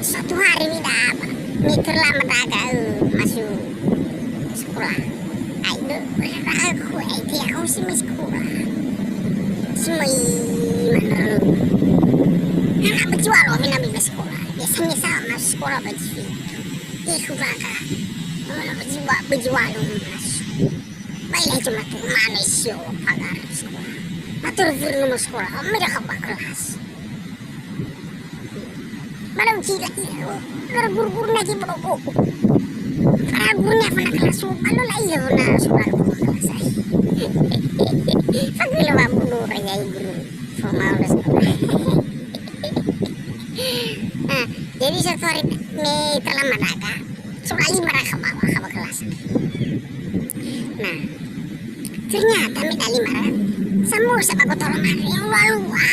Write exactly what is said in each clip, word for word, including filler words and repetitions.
Suatu hari mi da'a ba, mi terlambat aga, eh, masuk sekolah. Ai, de, aku, ai, dia aku si mi sekolah. Si mi mana lu. Anak berjual lo, mina mi sekolah. Biasanya sama sekolah berjual. Ih, aku bangga. Berjual, berjual lo, masuk. Baiklah, cuma tu, mana sio pagar sekolah. Matur furu nomor sekolah, oh, mereka kelas. Mana uji lagi, oh, guru-guru lagi bodoh. Para gurunya pernah kelas, oh, mana lagi ya pernah sekolah kelas. Pagi lo babu lo raya guru formal sekolah. Nah, jadi satu hari ini telah madaga. Sudah lima raka bawa, bawa kelas. Nah, ternyata me dali mara, samusa ba gotolo mare, lua-lua.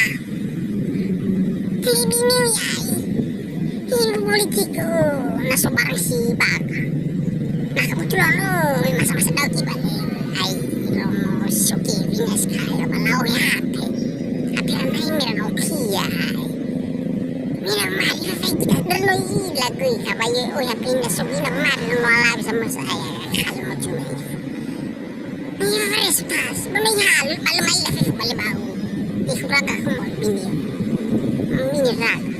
Tiri bini wi ai. Ibu politiku, na so barang si baga. Nah, kebetulan lo, masa-masa dau tiba ni. Ai, lo so kiri ni sekali, lo balau ya hati. Hati anai mira Nokia, ai. Mina mari fa fai kita dernoi lagoi ka baye oi hapinda sogina mari no ala bisa masa aya kalo mo cuma. Mina fare sutas, bone halu, bale mai la fefu bale bau. Di huraga kumo bini. Bini raga.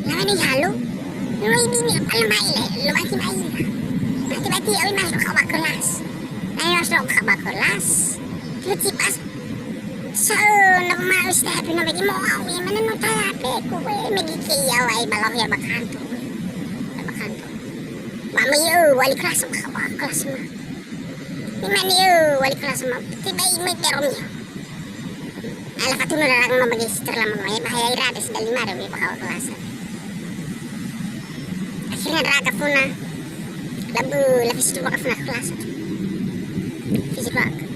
Lawan halu, noi bini bale mai le, lo mati mai. Mati mati awi masuk kawa kelas. Ayo masuk kawa kelas. Tiba-tiba Sa'ö na ma'ö si tahape na megi mo'ao, ya mana no tahape ku we megi ke ya wai balau ya bakanto. Ya bakanto. Mama ya wali kelas ma, wali kelas ma. Imani ya wali kelas ma. Tiba imai terong ya. Ala fatu na darang ma megi si terlama ma ya bahaya ira ada si dali mara we bakawa kelas. Akhirnya ndra'aga fona. Labu, la fisi dua ka fona kelas. Fisi dua ka.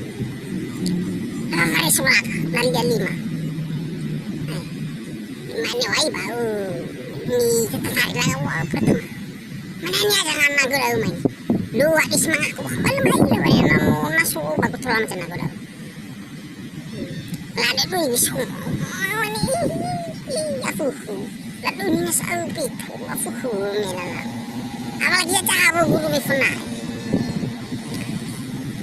Ah, hari surat, lari dia lima. Eh, mana wai bau. Ni tetangga la wa pertama. Mana ni aja ngana gula umai. Lu hadis mangako. Balu mai la wai namu nasu bagus tulang macam nago dah. Lade dui ni sumo. Mani, afuhu. Lade dui ni sa'u pitu, afuhu, me lala. Apalagi ya caha guru me fona.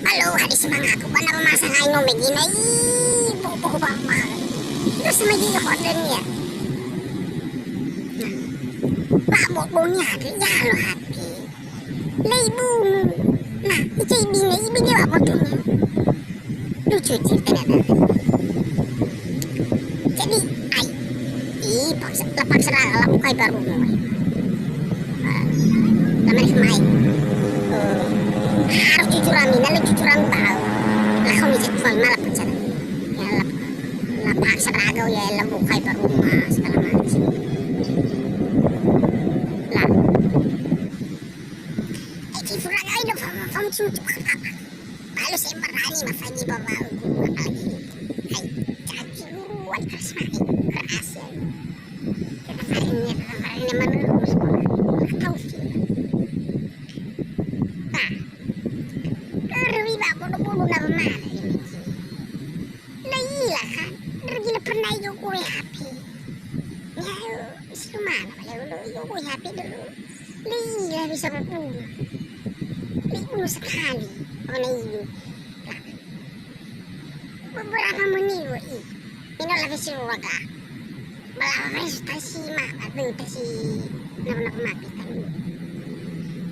Balo hadis mangako, bana masa ngai no megina, ih, bo, bo, ba, ba. Terus megi ke hotel ni ya. Nah, ba, bo, bo ni ada, ya lo hati. Lei bunu. Nah, ica ibine, ibine wa botonya. Lucu ceritanya. Jadi, ai, ih, paksa, la paksa la, la bukai baru mulai. Ah, la mereka mai. Eh, harus jujur ami, lalu jujur ami tahu. Lah, kau bisa cuma malah pacaran. Ya, la, la paksa la, ya, la bukai baru rumah, segala macam. Lah. Eki furagai do fam-, fam-, fam-, fam-, fam-, Balu se berani mafagi bawa guru apalagi. Hai, caci guru wan keras mati, keras ya. Kita farin ya, kita farin ya menurut sekolah. Tahu sih. Nah, kerwi ba bodoh-bodoh na mana ini. Lailah kan, lagi pernah yo kue hape. Ya, si mana ya lo yo kue hape dulu. Lailah bisa berbunuh. Lei bunuh sekali. Mana iyo. Beberapa menit lo i. Ino lagi si warga. Malah tasi ma, batu tasi, napa-napa mati kan.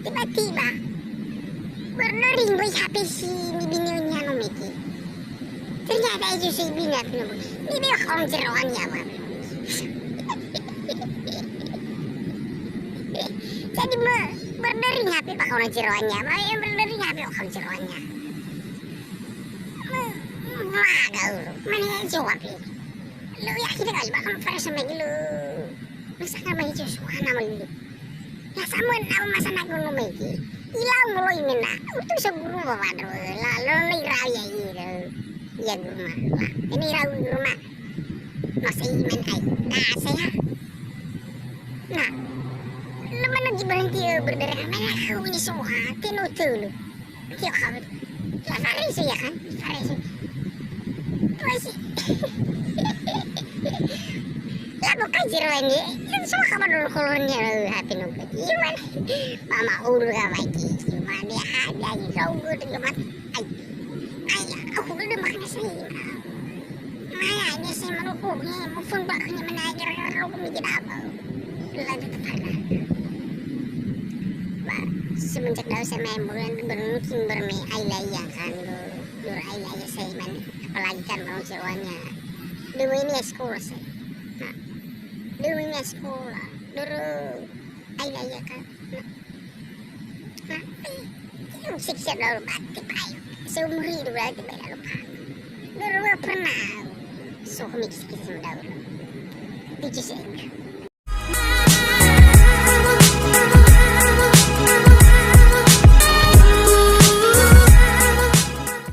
Tiba-tiba, berdering boy hape si ni bini nya no mege. Ternyata itu si bini aku no. Ni dia orang jeroan ya, Bang. Jadi me-, berdering hape pak orang jeroannya. Mau yang berdering hape orang jeroannya. Me-, maga ulu. Mana yang jawab ini? Lu yakin kali bakal fresh sama gitu. Masa nggak main Joshua nama lu? Ya sama nama masa nak guru megi. Ilau mulai mena. Utuh seguru bawa dulu. Lalu ni raya ini. Ya guru mah. Lah, ini rau guru mah. Masih iman ai. Nah, saya. Nah. Lu mana di berhenti, eh, berdarah. Mana kau ini semua? Tino tulu. Tiap hari. Ya, Farisu ya kan? Farisu. Terus. Ya, Mo kai zero ini, itu semua kabar dulu kolornya, eh, hati nunggu. Gimana? Mama ulu ka baiki. Gimana? Ada yang jauh dengan mati. Ai, ai, aku udah makan sih. Maya ini sih menunggu nih, mau phone bakal mana gara-gara aku mikir apa. Lanjut ke sana. Ba, semenjak da'ö saya main bola, bermungkin bermain ai laiya kan, lur, lur ai laiya saya main, apalagi kan orang Jawanya. Dulu ini ya sekolah saya. Nah, dulu ini ya sekolah. Dulu ai laiya kan. Nah, nah, eh, itu siksa dulu mati payu. Seumur hidup lagi tidak lupa. Dulu pernah. So, mix siksa dulu. Tujuh saya.